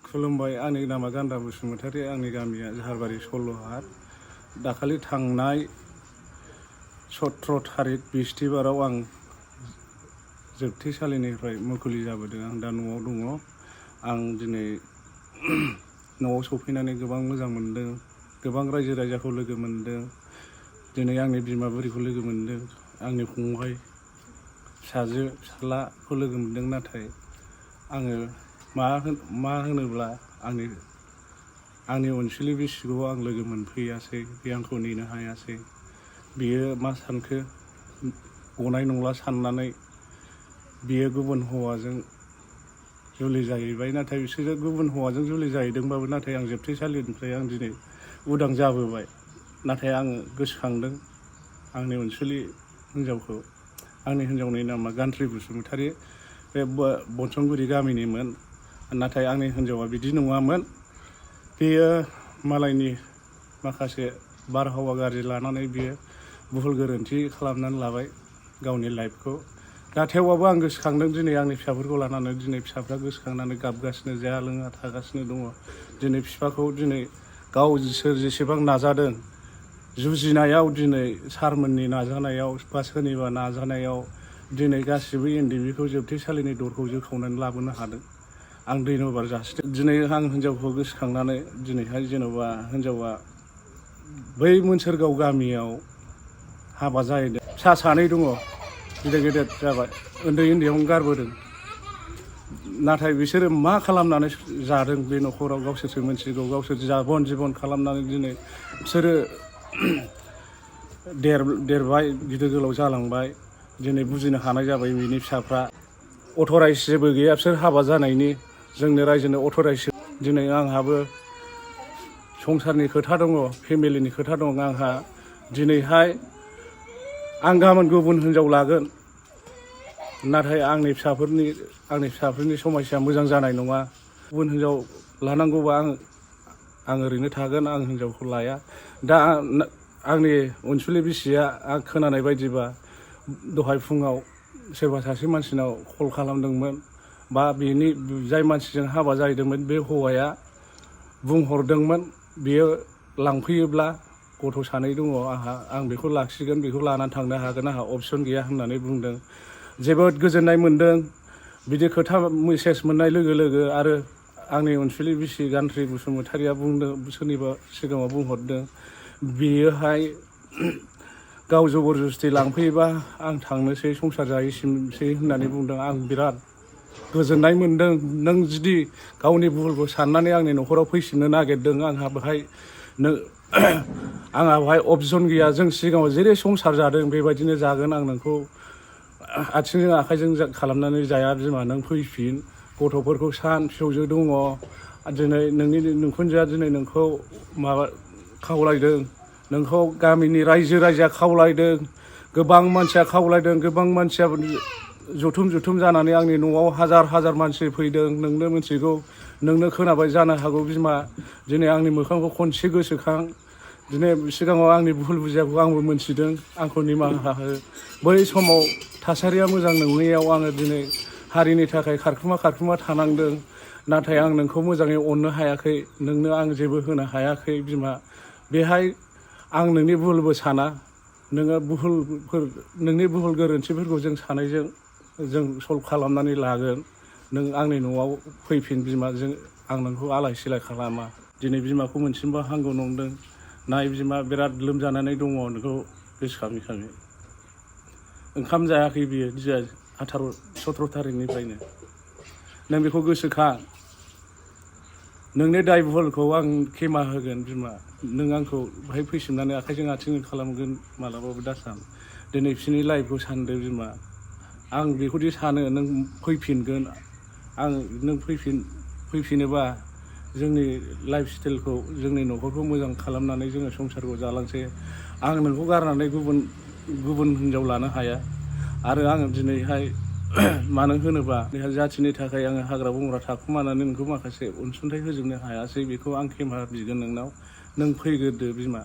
खुलुमबाय। आंनि नामा गान्दा बसुमतारी। आंनि गामिया जाहारबारि सल्ल'हाट। दाखालि थांनाय 17 थारिख बिस्थिबाराव आं जोबथेसालिनिफ्राय मुखुलि जाबोदों। आं दा न'आव दङ। आं दिनै न'आव सफैनानै गोबां मोजां मोनदों। गोबां रायजो राजाखौ लोगो मोनदों। दिनै आंनि बिमा बुरिखौ लोगो मोनदों। आंनि फंबाय, फिसाजो, फिसाज्लाखौ लोगो मोनदों। नाथाय आङो मा होनोब्ला आंनि अनसुलि बिसिखौ आं लोगो मोनफैयासै। बे आंखौ नेनो हायासै। बियो मा सानखो गनाय नंला साननानै बियो गुबुन हौवाजों जुलि जाहैबाय। नाथाय बिसोरो गुबुन हौवाजों जुलि जाहैदोंबाबो नाथाय आं जोबथेसालिनिफ्राय आं दिनै उदां जाबोबाय। नाथाय आङो गोसोखांदों आंनि अनसुलि हिन्जावखौ। आंनि हिन्जावनि नामा गान्थ्रि बसुमतारी। बे बनसंगुरि गामिनिमोन। नाथाय आंनि हिन्जावा बिदि नङामोन। बेयो मालायनि माखासे बारहावा गाज्रि लानानै बियो भुल गोरोन्थि खालामनानै लाबाय गावनि लाइफखौ। दा थेवबाबो आं गोसोखांदों दिनै आंनि फिसाफोरखौ लानानै। दिनै फिसाफ्रा गोसोखांनानै गाबगासिनो, जाया लोङा थागासिनो दङ। दिनै बिफाखौ दिनै गाव जेसेबां नाजादों जुजिनायाव, दिनै सारमोननि नाजानायाव बा सोरनिबा नाजानायाव दिनै गासिबो एनडिएफबि जोबथेसालिनि दरखौ जोखावनानै लाबोनो हादों। आं धन्यबाद जासिदों। दिनै आं हिन्जावखौ गोसोखांनानै दिनैहाय जेन'बा हिन्जावा बै मोनसोरगाव गामियाव हाबा जाहैदों। फिसा सानै दङ। गिदिर गिदिर जाबाय। उन्दै उन्दैयावनो गारबोदों। नाथाय बिसोरो मा खालामनानै जादों बे न'खराव गावसोरसो मिथिगौ। गावसोर जाबन जिबन खालामनानै दिनै बिसोरो देरबाय, गिदिर गोलाव जालांबाय। दिनै बुजिनो हानाय जाबाय बिनि फिसाफ्रा। अथराइज जेबो गैया बिसोर हाबा जानायनि। जोंनो रायजोनो अथराइज। दिनै आंहाबो संसारनि खोथा दङ, फेमिलिनि खोथा दं आंहा। दिनैहाय आं गाबोन गुबुन हिन्जाव लागोन। नाथाय आंनि फिसाफोरनि समयसाया मोजां जानाय नङा। गुबुन हिन्जाव लानांगौबा आं ओरैनो थागोन। आं हिन्जावखौ लाया। दा आंनि अनसुलि बिसिया आं खोनानाय बायदिबा दहाय फुङाव सोरबा सासे मानसिनाव कल खालामदोंमोन, बा जाय मानसिजों हाबा जाहैदोंमोन बे हौवाया बुंहरदोंमोन बियो लांफैयोब्ला गथ' सानै दङ आंहा, आं बेखौ लाखिगोन, बेखौ लानानै थांनो हागोन, आंहा अपसन गैया होननानै बुंदों। जोबोद गोजोननाय मोनदों बिदि खोथा मेसेज मोननाय लोगो लोगो। आरो आंनि अनसुलि बिसि गान्थ्रि बसुमतारीया बुंदों, सोरनिबा सिगाङाव बुंहरदों बियोहाय गाव जबरदस्ति लांफैयोबा आं थांनोसै, संसार जाहैसिनसै होननानै बुंदों। आं बिराद गोजोननाय मोनदों। नों जुदि गावनि भुलखौ साननानै आंनि न'खराव फैफिननो नागिरदों, आंहा बेहाय अपसन गैया। जों सिगाङाव जेरै संसार जादों बेबायदिनो जागोन। आं नोंखौ आथिंजों आखाइजों खालामनानै जाया बिमा। नों फैफिन, गथ'फोरखौ सान, फिसौजो दङ। दिनै नोंनि नोंखुनजोआ दिनै नोंखौ खावलायदों। नोंखौ गामिनि रायजो राजाया खावलायदों। गोबां मानसिया खावलायदों। गोबां मानसिया जथुम जानानै आंनि न'आव हाजार मानसि फैदों। नोंनो मिथिगौ, नोंनो खोनाबाय जानो हागौ बिमा। दिनै आंनि मोखांखौ खनसे गोसोखां। दिनै सिगाङाव आंनि भुल बुजियाखौ आंबो मोनथिदों। आंखौ निमाहा हो। बै समाव थासारिया मोजां नङैयाव आङो दिनै हारिनि थाखाय खारखुमा थानांदों। नाथाय आं नोंखौ मोजाङै अननो हायाखै। नोंनो आं जेबो होनो हायाखै बिमा। बेहाय आं नोंनि भुलबो साना। नोंनि भुल गोरोन्थिफोरखौ जों सानैजों सल्भ खालामनानै लागोन। नों आंनि न'आव फैफिन बिमा। आं नोंखौ आलाय सिलाय खालामा। दिनै बिमाखौ मोनसिनबा हामगौ नंदों। नाय बिमा, बिराद लोमजानानै दङ नोंखौ गोसोखाङै। ओंखाम जायाखै बियो 17 थारिखनिफ्रायनो। नों बेखौ गोसोखां। नोंनि दाय भुलखौ आं खेमा होगोन बिमा। नों आंखौ बेहाय फैफिननानै आखाइजों आथिंजों खालामगोन मालाबाबो दासान। दिनै बिसोरनि लाइफखौ सानदो बिमा। आं बेखौदि सानो नों फैफिनगोन। नों फैफिनोबा जोंनि लाइफ स्टाइलखौ, जोंनि न'खरखौ मोजां खालामनानै जोङो संसारखौ जालांसै। आं नोंखौ गारनानै गुबुन हिन्जाव लानो हाया। आरो आङो दिनैहाय मानो होनोबा जाथिनि थाखाय आङो हाग्रा बंग्रा थाखुमानानै नोंखौ माखासे अनसुंथाइ होजोबनो हायासै। बेखौ आं खेमा बिगोन नोंनाव। नों फैग्रोदो बिमा।